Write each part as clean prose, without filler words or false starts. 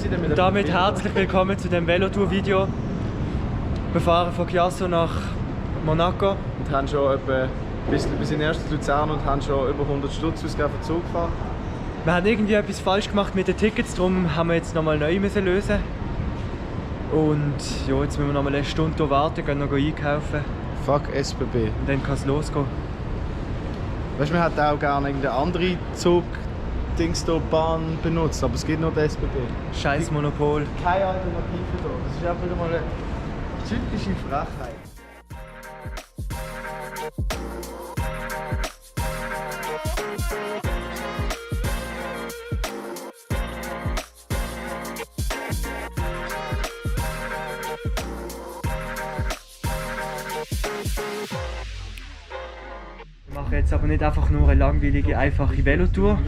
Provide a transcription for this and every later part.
sind dann mit Und damit herzlich willkommen zu dem Velotour-Video. Wir fahren von Chiasso nach Monaco. Und haben schon etwa, wir sind erst in Luzern und haben schon über 100 Stutz ausgegeben für Zugfahrt. Wir haben irgendwie etwas falsch gemacht mit den Tickets, darum haben wir jetzt nochmal neu lösen. Und ja, jetzt müssen wir nochmal eine Stunde hier warten, gehen noch einkaufen. Fuck SBB. Und dann kann es losgehen. Weißt du, wir hätten auch gerne irgendeine andere Bahn benutzt, aber es gibt nur die SBB. Scheiß Monopol. Keine Alternative da. Das ist einfach mal eine typische Frechheit. Wir machen jetzt aber nicht einfach nur eine langweilige, einfache Velotour.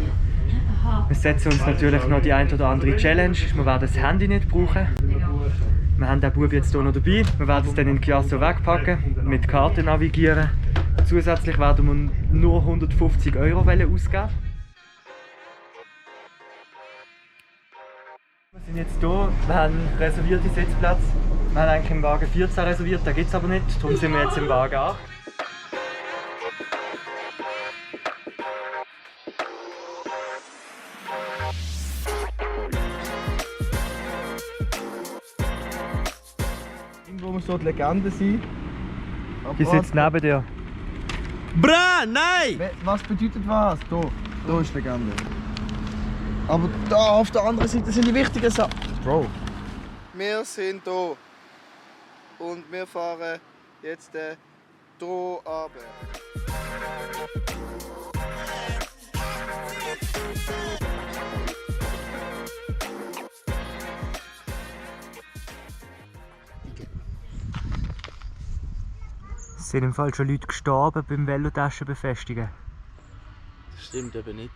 Wir setzen uns natürlich noch die ein oder andere Challenge. Wir werden das Handy nicht brauchen. Wir haben den Bub jetzt hier noch dabei. Wir werden es dann in Chiasso wegpacken, mit Karte navigieren. Zusätzlich werden wir nur 150 € ausgeben. Wir sind jetzt hier. Wir haben reservierte Sitzplätze. Wir haben eigentlich im Wagen 14 reserviert, den gibt es aber nicht. Darum sind wir jetzt im Wagen 8. Irgendwo muss dort Legende sein. Die sitzt neben dir. Bra, nein! Was bedeutet was? Da ist Legende. Aber da auf der anderen Seite sind die wichtigen Sachen. Bro. Wir sind hier. Und wir fahren jetzt hier runter. Es sind im Fall schon Leute gestorben beim Velotaschen befestigen. Das stimmt eben nicht.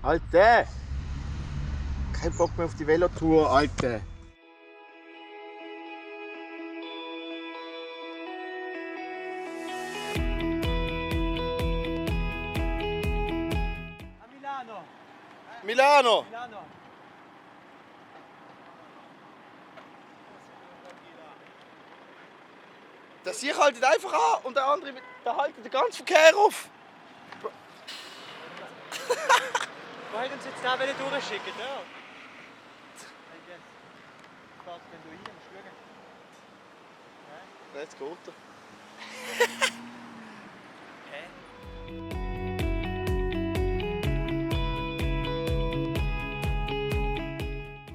Alter! Kein Bock mehr auf die Velotour, Alter! Milano! Das hier haltet einfach an und der andere der haltet den ganzen Verkehr auf. Wo hat uns jetzt da durchschicken? Ja. Fahrt denn du hin? Jetzt geht er.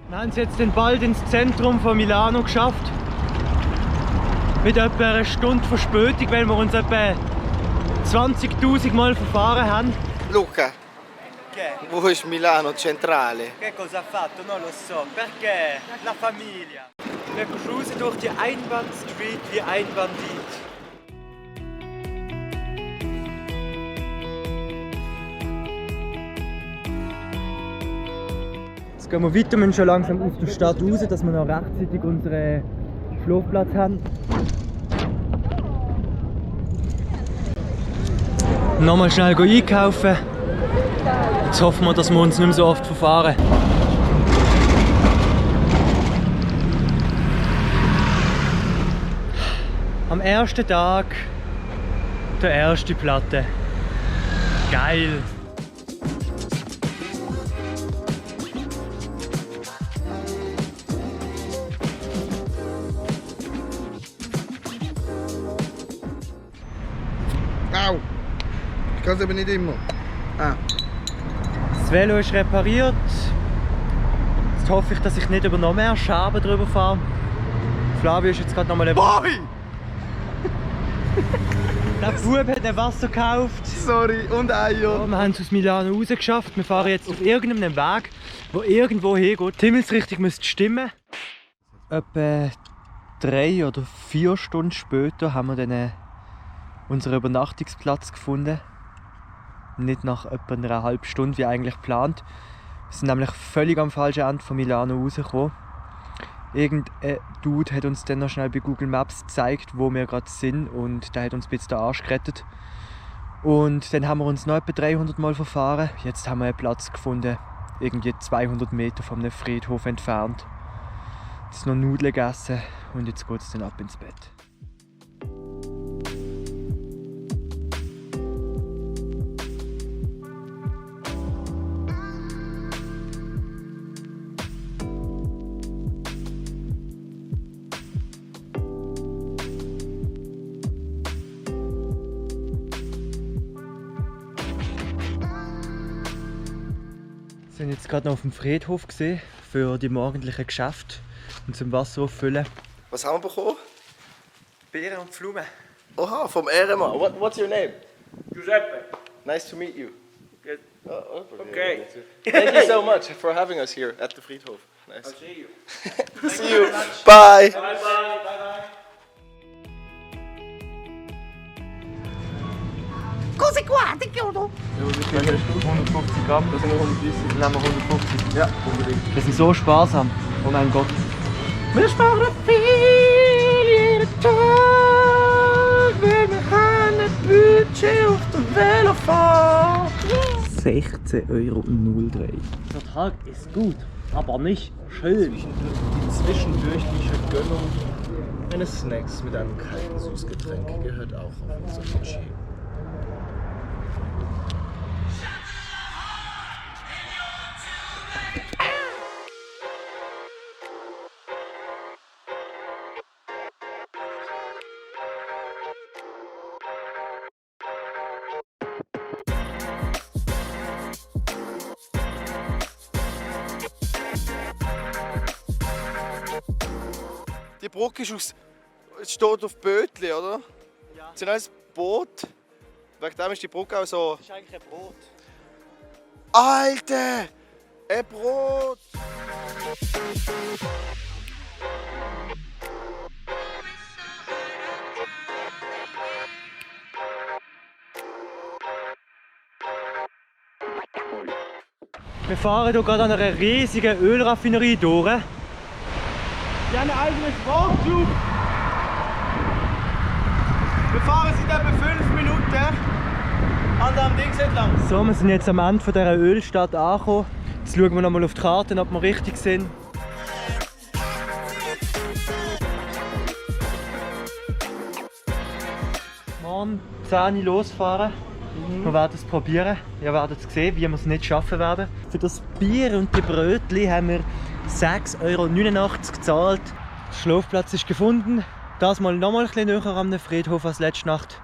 Wir haben es jetzt dann bald ins Zentrum von Milano geschafft. Mit etwa einer Stunde Verspätung, weil wir uns etwa 20.000 Mal verfahren haben. Luca, wo ist Milano Centrale? Che cosa ha fatto? Non lo so. Perché la famiglia. Wir cruisen durch die Einbahnstreet wie ein Bandit. Jetzt gehen wir weiter, wir müssen schon langsam aus der Stadt raus, dass wir noch rechtzeitig unseren Schlafplatz haben. Nochmal schnell einkaufen. Jetzt hoffen wir, dass wir uns nicht mehr so oft verfahren. Am ersten Tag der erste Platte. Geil! Au! Ich kann es aber nicht immer. Das Velo ist repariert. Jetzt hoffe ich, dass ich nicht über noch mehr Scherben drüber fahre. Flavio ist jetzt gerade nochmal ein... Boy! Der Bub hat ein Wasser gekauft. Sorry, und Eier. Ja, wir haben es aus Milano rausgeschafft. Wir fahren jetzt auf irgendeinem Weg, der irgendwo hingeht. Die Himmelsrichtung müsste stimmen. Etwa 3 oder 4 Stunden später haben wir dann unseren Übernachtungsplatz gefunden. Nicht nach etwa einer halben Stunde wie eigentlich geplant. Wir sind nämlich völlig am falschen Ende von Milano rausgekommen. Irgendein Dude hat uns dann noch schnell bei Google Maps gezeigt, wo wir gerade sind, und der hat uns ein bisschen den Arsch gerettet. Und dann haben wir uns noch etwa 300 Mal verfahren. Jetzt haben wir einen Platz gefunden irgendwie 200 Meter von einem Friedhof entfernt. Jetzt noch Nudeln gegessen und jetzt geht es dann ab ins Bett. Wir sind jetzt gerade noch auf dem Friedhof gesehen für die morgendlichen Geschäfte und zum Wasser auffüllen. Was haben wir bekommen? Beeren und Pflaumen. Oha, vom Ehrenmann. What's your name? Giuseppe. Nice to meet you. Good. Okay. Okay. Thank you so much for having us here at the Friedhof. Nice. I'll see you. See you. Bye. Bye bye. Bye bye. Cosa qua, ti chiudo. 150 Gramm. Das sind noch 130. Dann nehmen wir 150. Ja, unbedingt. Wir sind so sparsam. Oh mein Gott. Wir sparen viel jeden Tag, wenn wir kein Budget auf der Velofahrt. 16,03 €. Der Tag ist gut, aber nicht schön. Die zwischendurchliche Gönnung eines Snacks mit einem kalten Süßgetränk gehört auch auf unser Budget. Die Brücke ist aus, es steht auf Bötli, oder? Ja. Das sind alles Boot. Wegen dem ist die Brücke auch so. Das ist eigentlich ein Brot. Alter! Ein Brot! Wir fahren hier gerade an einer riesigen Ölraffinerie durch. Wir haben ein eigenes Fahrzeug. Wir fahren seit etwa 5 Minuten an diesem Ding entlang. So, wir sind jetzt am Ende von dieser Ölstadt angekommen. Jetzt schauen wir noch mal auf die Karte, ob wir richtig sind. Morgen 10 Uhr losfahren. Wir werden es probieren. Ihr werdet es sehen, wie wir es nicht schaffen werden. Für das Bier und die Brötchen haben wir 6,89 € gezahlt. Der Schlafplatz ist gefunden. Das mal noch mal ein bisschen näher am Friedhof als letzte Nacht.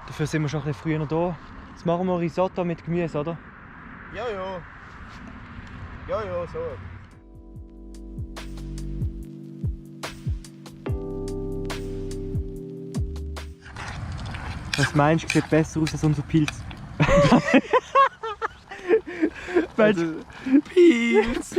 Dafür sind wir schon ein bisschen früher da. Jetzt machen wir Risotto mit Gemüse, oder? Ja, ja. Ja, ja, so. Was meinst du, sieht besser aus als unser Pilz? Meinst du, Pilz!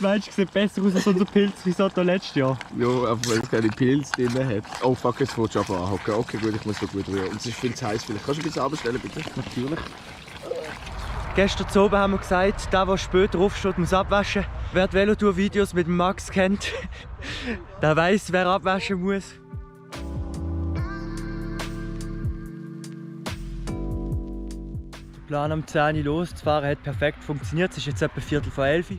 meinst du, sieht besser aus als unser Pilzrisotto letztes Jahr? Ja, aber weil es keine Pilze drin hat. Oh fuck, jetzt fährst du aber anhocken. Okay, gut, ich muss so gut rühren. Und es ist viel zu heiß. Vielleicht kannst du ein bisschen abstellen, bitte? Natürlich. Gestern zu oben haben wir gesagt, der später aufsteht, muss abwaschen. Wer die Velotour-Videos mit Max kennt, der weiss, wer abwaschen muss. Der Plan am 10 Uhr loszufahren hat perfekt funktioniert. Es ist jetzt etwa 11:15.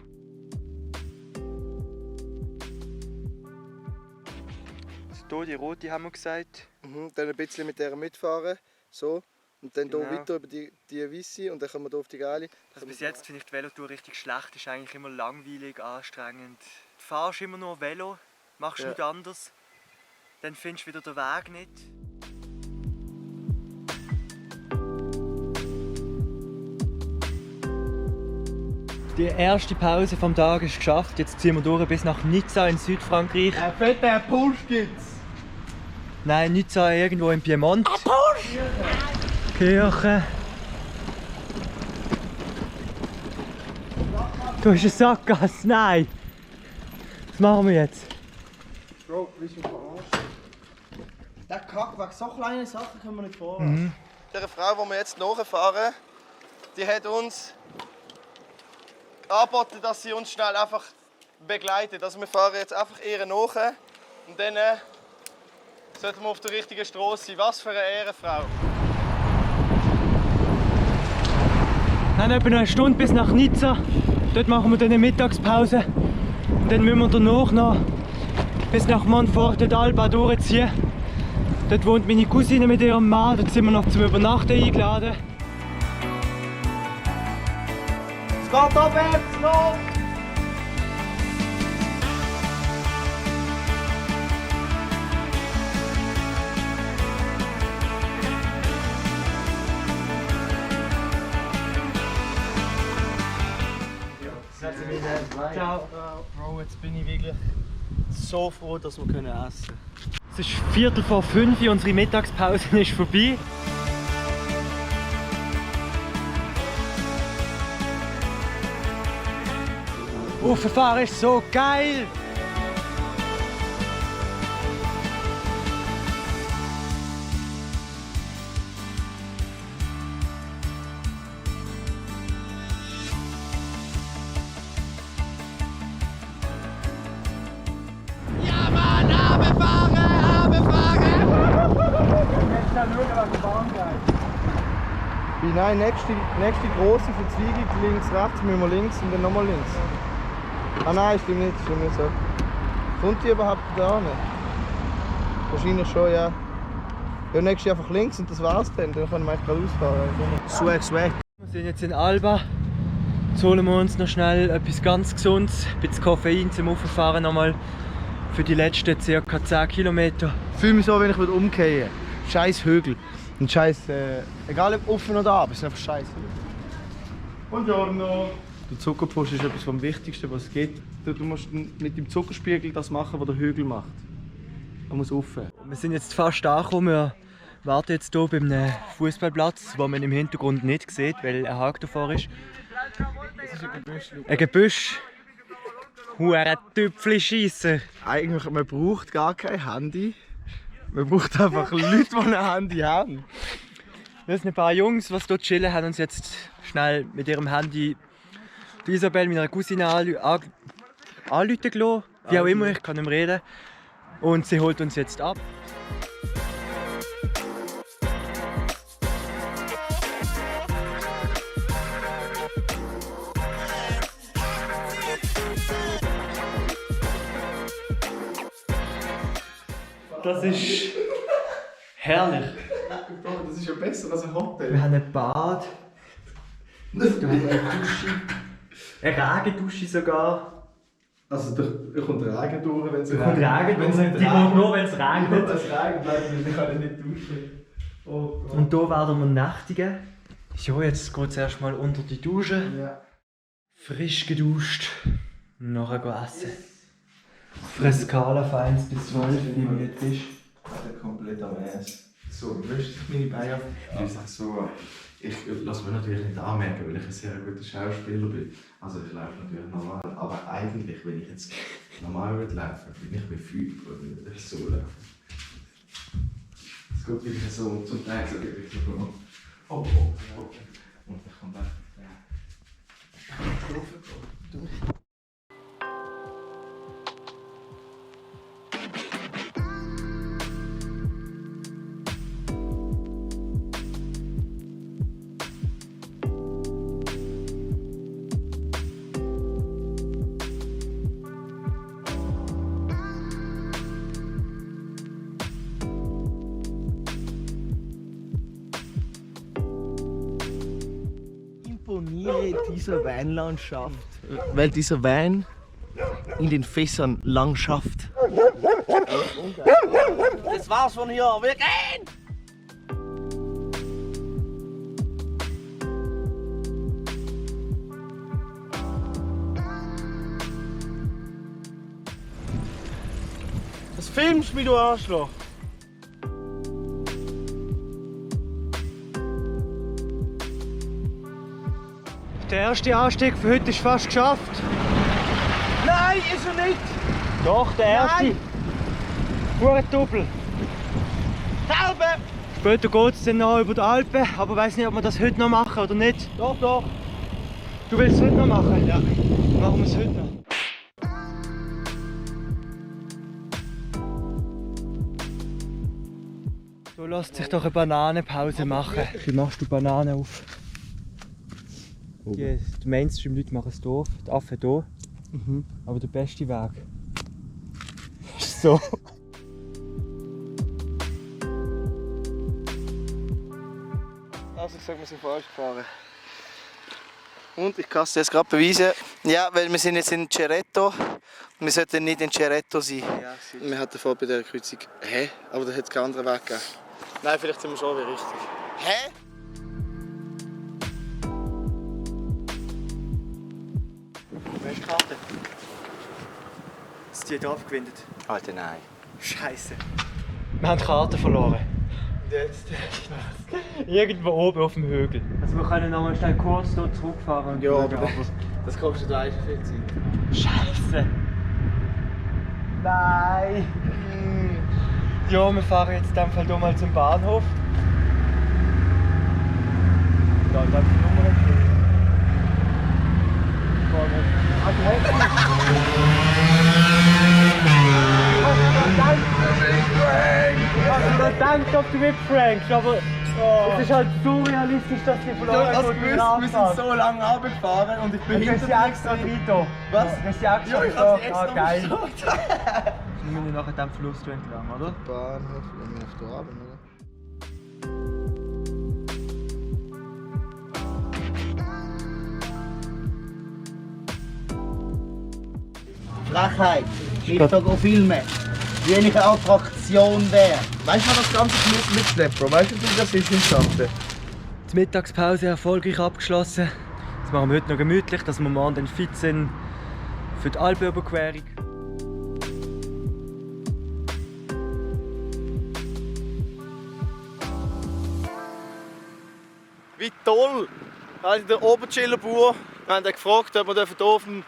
Hier die rote haben wir gesagt. Dann ein bisschen mit der mitfahren. So. Und dann Genau. hier weiter über die Weisse und dann kommen wir hier auf die Geile. Also bis jetzt finde ich die Velotour richtig schlecht. Ist eigentlich immer langweilig, anstrengend. Du fahrst immer nur Velo, machst Ja. nichts anderes. Dann findest du wieder den Weg nicht. Die erste Pause vom Tag ist geschafft. Jetzt ziehen wir durch bis nach Nizza in Südfrankreich. Ein fetter Push gibt's! Nein, Nizza irgendwo im Piemont. Kirche. Du hast eine Sackgasse, nein! Was machen wir jetzt? Bro, bist du verarscht? Der Kack, wegen so kleinen Sachen können wir nicht fahren. Die Frau, die wir jetzt nachfahren, die hat uns angeboten, dass sie uns schnell einfach begleitet. Also wir fahren jetzt einfach ihr nach und dann sollten wir auf der richtigen Straße sein. Was für eine Ehrenfrau. Wir haben etwa noch eine Stunde bis nach Nizza. Dort machen wir dann eine Mittagspause. Und dann müssen wir danach noch bis nach Monforte d'Alba durchziehen. Dort wohnt meine Cousine mit ihrem Mann. Dort sind wir noch zum Übernachten eingeladen. Es geht abwärts noch! Ciao. Bro, jetzt bin ich wirklich so froh, dass wir essen können. Es ist 4:45 Uhr, unsere Mittagspause ist vorbei. Rauffahren ist so geil! Nein, nächste große Verzweigung, links, rechts, müssen wir links und dann nochmal links. Ah nein, stimmt nicht so. Kommt die überhaupt da nicht? Wahrscheinlich schon, ja. Ja, nächstes Jahr einfach links und das war's dann können wir eigentlich gerade ausfahren. Swag. Wir sind jetzt in Alba. Jetzt holen wir uns noch schnell etwas ganz Gesundes, ein bisschen Koffein zum Auffahren nochmal für die letzten ca. 10 Kilometer. Ich fühle mich so, wenn ich umkehren würde. Scheiß Hügel. Und scheiß, egal ob offen oder ab, es ist einfach scheiß Hügel. Buongiorno. Der Zuckerpfusch ist etwas vom Wichtigsten, was es gibt. Du musst mit dem Zuckerspiegel das machen, was der Hügel macht. Er muss offen. Wir sind jetzt fast angekommen. Wir warten jetzt hier bei einem Fußballplatz, den man im Hintergrund nicht sieht, weil ein Haken davor ist. Das ist ein Gebüsch. Ein Gebüsch. Hure Tüpfelscheisser. Eigentlich, man braucht gar kein Handy. Man braucht einfach Leute, die ein Handy haben. Das sind ein paar Jungs, die hier chillen, haben uns jetzt schnell mit ihrem Handy die Isabel, meiner Cousine, anrufen gelassen. Wie auch immer, ich kann nicht mehr reden. Und sie holt uns jetzt ab. Das ist herrlich. Das ist ja besser als ein Hotel. Wir haben ein Bad. Wir haben eine Dusche. Eine Regendusche sogar. Also da kommt Regen durch, wenn es Regen, die kommt nur, wenn es regnet. Es regnet, dann kann ich nicht duschen. Oh, Und hier werden wir nächtigen. Ja, jetzt geht es erstmal unter die Dusche. Ja. Frisch geduscht. Und nachher gehen essen. Für eine Skala von 1 bis 12, wie man jetzt ist. Der komplett am Ass. So, löscht sich meine Beine auf. Ich sag so, ich lasse mich natürlich nicht anmerken, weil ich ein sehr guter Schauspieler bin. Also ich laufe natürlich normal, aber eigentlich, wenn ich jetzt normal würde laufen, bin ich bei 5 oder würde ich so laufen. Es geht wirklich so zum Teil so wirklich so. Oh. Und ich komme weg. Imponiere dieser Weinlandschaft, weil dieser Wein in den Fässern lang schafft. Das war's von hier, wir gehen! Was filmst du mich, du Arschloch? Der erste Anstieg für heute ist fast geschafft. Nein, ist er nicht! Doch, der erste. Hure Doppel. Halbe! Später geht es dann noch über die Alpen, aber ich weiß nicht, ob wir das heute noch machen oder nicht. Doch, doch! Du willst es heute noch machen? Ja. Machen wir es heute noch. So lässt sich doch eine Bananenpause machen. Wie machst du Bananen auf? Die Mainstream-Leute machen es hier, die Affen hier. Aber der beste Weg ist so. Also ich sage, wir sind falsch gefahren. Und ich kann es jetzt gerade beweisen. Ja, weil wir sind jetzt in Cerreto. Und wir sollten nicht in Cerreto sein. Ja, wir hatten vor bei dieser Kreuzung. Hä? Aber da hat es keinen anderen Weg gegeben. Nein, vielleicht sind wir schon wieder richtig. Hä? Wer ist die Karte? Ist die hier abgewindet? Alter, nein. Scheiße. Wir haben die Karte verloren. Und jetzt irgendwo oben auf dem Hügel. Also wir können noch mal schnell kurz hier zurückfahren und Ja, schauen, aber das kostet gleich viel Zeit. Scheiße. Nein. Ja, wir fahren jetzt in dem Fall hier mal zum Bahnhof. Da, dann die Nummer entgegen. Danke, ob du mitprankst, aber es ist halt so realistisch, dass die verloren Also wir sind so lange runtergefahren und ich bin hinter hinter dir extra Rito. Was? Du hast ja extra Ja, ich hab's extra geil. gesagt. Wir müssen nachher dem Fluss entlang, oder? Bahnhof, wenn wir auf der Abend, oder? Frechheit. Ich doch filmen. Wie eine Attraktion wäre. Weißt du, was das ganze Gemüse mitschleppt, Bro? Weißt du, wie das ist im Schatten? Die Mittagspause erfolgreich abgeschlossen. Das machen wir heute noch gemütlich, dass wir morgen dann fit sind für die Alpenüberquerung. Wie toll! Also der Oberchillerbauer, wir haben ihn gefragt, ob wir hier auf dem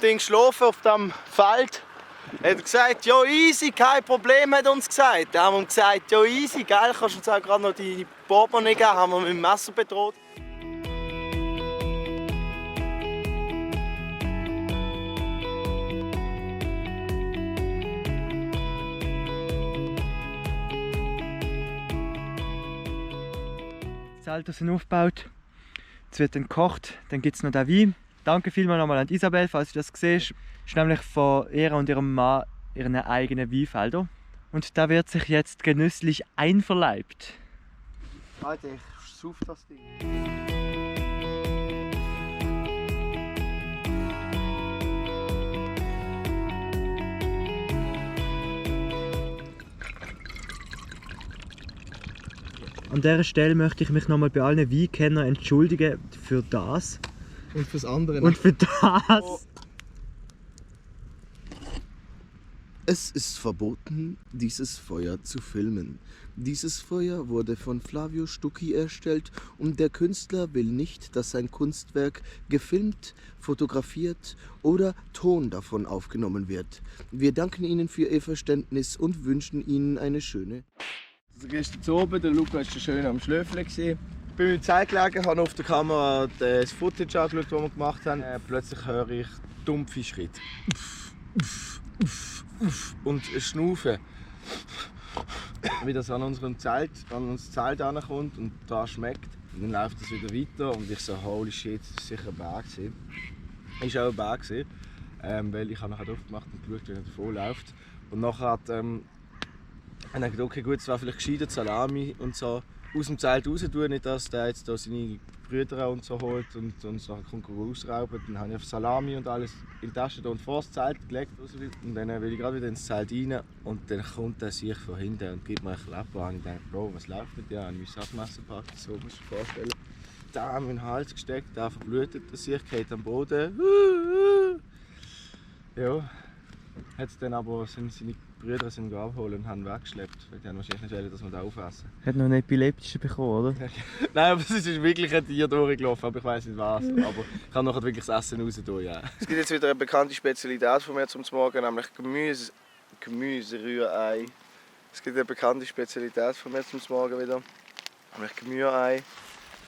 Ding schlafen, auf dem Feld. Er hat gesagt, ja easy, kein Problem, hat er uns gesagt. Dann haben wir ihm gesagt, ja easy, geil, kannst du uns auch gerade noch deine Portemonnaie geben, haben wir mit dem Messer bedroht. Die Zelte sind aufgebaut, jetzt wird dann gekocht, dann gibt es noch den Wein. Danke vielmals nochmal an Isabel, falls du das siehst. Das ist nämlich von ihr und ihrem Mann ihren eigenen Weinfelder. Und da wird sich jetzt genüsslich einverleibt. Alter, ich sauf das Ding. An dieser Stelle möchte ich mich nochmal bei allen Weinkennern entschuldigen für das. Und fürs andere. Und für das. Es ist verboten, dieses Feuer zu filmen. Dieses Feuer wurde von Flavio Stucchi erstellt und der Künstler will nicht, dass sein Kunstwerk gefilmt, fotografiert oder Ton davon aufgenommen wird. Wir danken Ihnen für Ihr Verständnis und wünschen Ihnen eine schöne. Also gestern zu oben, der Luca war schön am Schlöfeln. Ich bin mit Zeit gelegen, habe auf der Kamera das Footage angeschaut, das wir gemacht haben. Plötzlich höre ich dumpfe Schritte. Und Schnaufen. Wie das an unserem Zelt, an unser Zelt ankommt und da schmeckt. Und dann läuft es wieder weiter und ich so, holy shit, das war sicher ein Berg. Es war auch ein Berg, weil ich habe nachher aufgemacht und geschaut, wie er davon läuft. Und nachher hat ich dachte, okay, gut, es wäre vielleicht gescheiter Salami und so aus dem Zelt raus tun, nicht dass der jetzt da seine Brüder und so holt und so kommt ausrauben. Dann habe ich auf Salami und alles in die Tasche und vor das Zelt gelegt. Und dann will ich gerade wieder ins Zelt rein und dann kommt er sich von hinten und gibt mir einen Klapper. Und ich denke, Bro, was läuft mit dir? Ich habe mein Sackmesser gepackt, so musst du dir vorstellen. Da in den Hals gesteckt, da verblutet er sich, geht am Boden. Ja, hat dann aber seine Brüder sind ihn abholen und haben ihn weggeschleppt. Weil die haben wahrscheinlich nicht wollen, dass wir da aufessen. Hat noch einen epileptischen bekommen, oder? Nein, aber es ist wirklich ein Tier durchgelaufen, aber ich weiss nicht was. Aber ich kann nachher wirklich das Essen raus tun, ja. Es gibt jetzt wieder eine bekannte Spezialität von mir zum Morgen, nämlich Gemüserührei. Es gibt eine bekannte Spezialität von mir zum Morgen wieder, nämlich Gemüseei.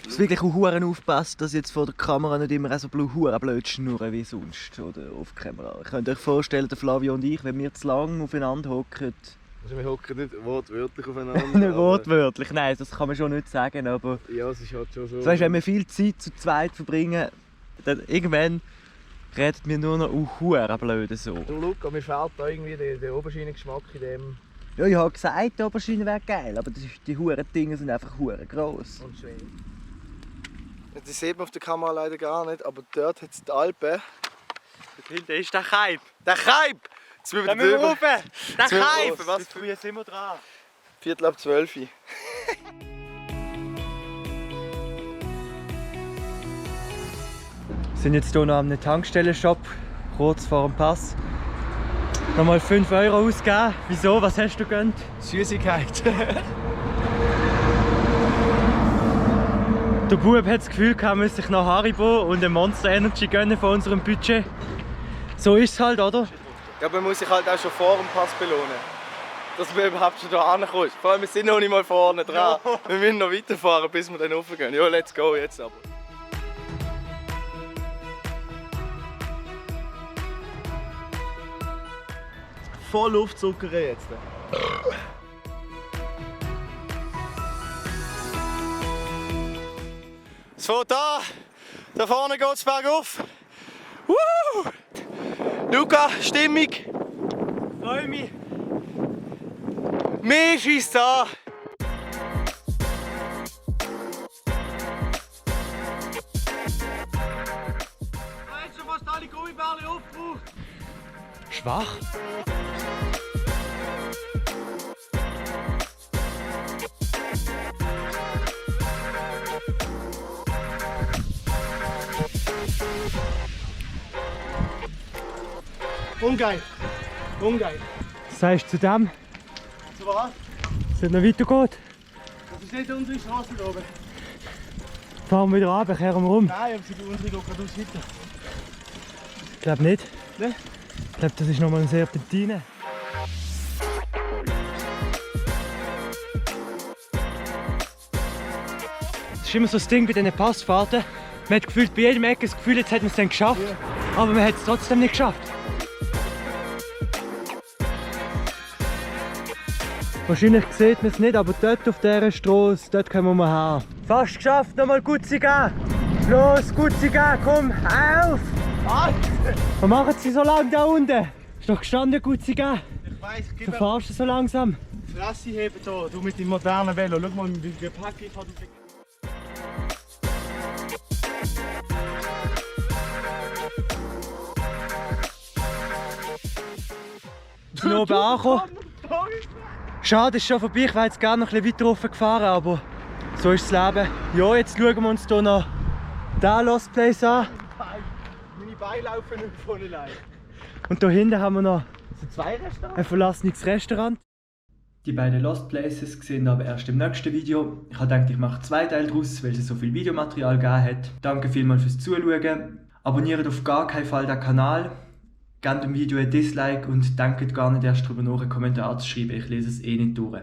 Du musst wirklich auch Huren aufpassen, dass jetzt vor der Kamera nicht immer so blöd schnurren wie sonst oder auf der Kamera. Ich könnt euch vorstellen, der Flavio und ich, wenn wir zu lang aufeinander hocken, Also wir hocken nicht wortwörtlich aufeinander. Nicht wortwörtlich, nein, das kann man schon nicht sagen, aber... Ja, es ist halt schon so. Das weißt, wenn wir viel Zeit zu zweit verbringen, dann irgendwann redet mir nur noch hure blöd so. Du, Luca, mir fehlt da irgendwie der Auberginen-Geschmack in dem... Ja, ich habe gesagt, die Aubergine wäre geil, aber die huren Dinge sind einfach hure gross. Und schön. Das sieht man auf der Kamera leider gar nicht, aber dort hat es die Alpen. Dort hinten ist der Kaib. Der Kaib! Jetzt müssen wir Da müssen wir drüber. rauf! Der Jetzt müssen wir Kaib! raus. Was früh sind wir dran? 11:45. Wir sind jetzt hier noch am Tankstellenshop, kurz vor dem Pass. Nochmal 5 € ausgeben. Wieso? Was hast du gegönnt? Süßigkeit. Der Bub hat das Gefühl, er müsse sich noch Haribo und ein Monster Energy gönnen von unserem Budget. So ist es halt, oder? Ja, aber man muss sich halt auch schon vor dem Pass belohnen. Dass man überhaupt schon da hinkommt. Vor allem, wir sind noch nicht mal vorne dran. Wir müssen noch weiterfahren, bis wir dann raufgehen. Ja, let's go jetzt aber. Voll Luftzucker jetzt. Es fährt an. Da vorne geht es bergauf. Woo! Luca, Stimmung? Freu mich! Mir schießt an. Jetzt schon fast alle Gummibärchen aufgebraucht. Schwach? Ungeil. Ungeil. Was sagst du zu dem? Zu was? Dass es noch weitergeht? Das ist nicht unsere Straße da oben. Fahren wir wieder runter, kehren wir um. Nein, aber sie unsere geht geradeaus weiter. Ich glaube nicht. Ne? Ich glaube, das ist nochmal eine Serpentine. Das ist immer so das Ding bei diesen Passfahrten. Man hat gefühlt bei jedem Eck das Gefühl, jetzt hat man es dann geschafft. Aber man hat es trotzdem nicht geschafft. Wahrscheinlich sieht man es nicht, aber dort auf dieser Straße, dort kommen wir her. Fast geschafft, nochmal Gutzi gehen. Los, Gutzi gehen, komm, auf! Was machen Sie so lange da unten? Ist doch gestanden, Gutzi gehen. Ich weiss, ich Du fahrst so langsam. Fresse heben hier, du mit deinem modernen Velo. Schau mal, wie viel Gepäck ich habe. Wir sind oben angekommen. Schade, ist schon vorbei. Ich wäre jetzt gerne noch ein bisschen weiter rauf gefahren, aber so ist das Leben. Ja, jetzt schauen wir uns hier noch den Lost Place an. Meine Beine laufen nicht von allein. Und hier hinten haben wir noch Zwei Restaurants? ein verlassenes Restaurant. Die beiden Lost Places sehen aber erst im nächsten Video. Ich habe gedacht, ich mache 2 Teile daraus, weil es so viel Videomaterial gegeben hat. Danke vielmals fürs Zuschauen. Abonniert auf gar keinen Fall den Kanal. Gebt dem Video ein Dislike und denkt gar nicht erst darüber nach, einen Kommentar zu schreiben. Ich lese es eh nicht durch.